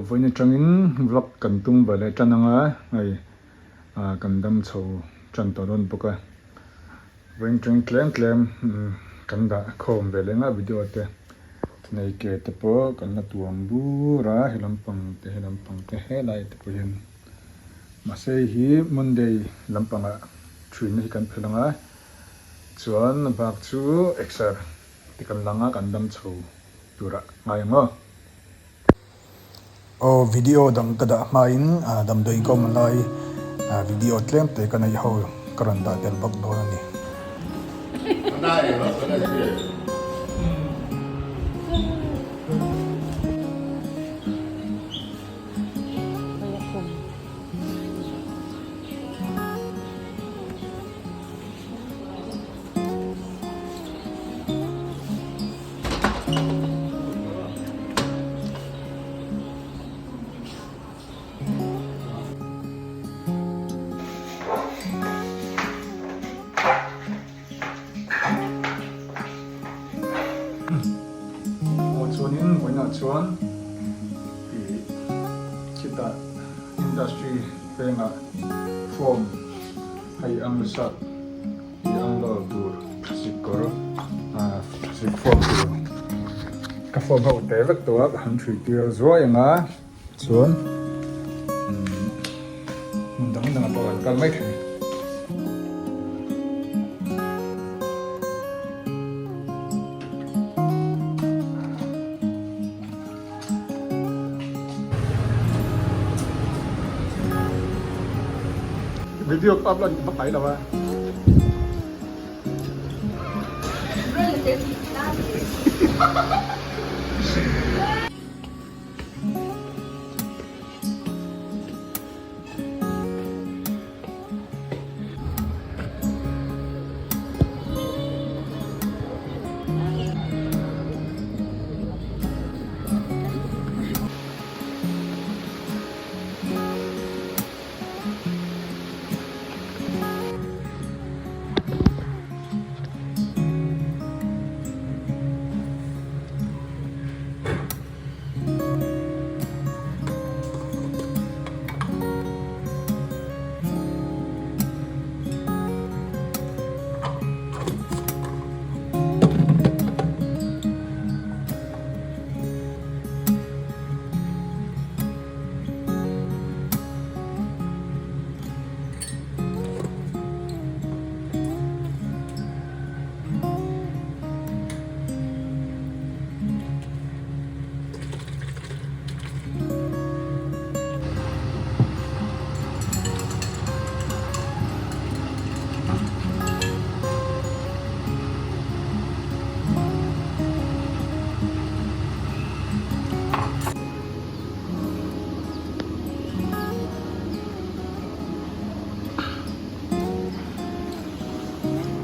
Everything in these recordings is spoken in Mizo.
Vawiin atangin vlog kan tum ve leh tan anga hei kan dam chho tan tawh dawn bawk a. Vawiin atangin tlem tlem kan dah khawm ve leh nga video te tunei ke te pawh kan la tuam bur a he lampang te he lampang te helai te pawh hian mahse hei hi Monday lampangah thuina hi kan phelh anga chuan a bak chu exer te kan la anga kan dam chho turah ngai ang aw. Aw video dang ka dah hmain damdawi ka awm lai video tlem te ka neih ho ka rawn dah tel bawk dawn a ni. Aw chuanin vawiinah chuan ih khitah industry vengah form hei ang sap. Tih ang lo tur thlasik kawr ah thlasik form tur ka form ho teh vek tawh a ka han hrui tir zuai ang a chuan umm hmun dang dang ah pawh kan kal mai thei. Video ka upload vak ngai lo a.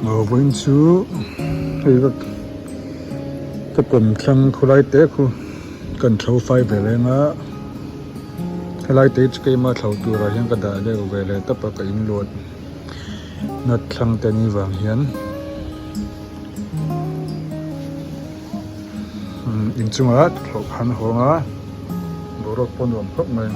Vawiin chu hei vek ka kawmthlang khawlai te khu kan thlo fai ve reng a helai te chu keima thlo turah hian ka dah deuh ve leh tawp a ka inluat nat thlang te ni vang hian inchungah thlawh han hawng a boruak pawh nuam khawp mai.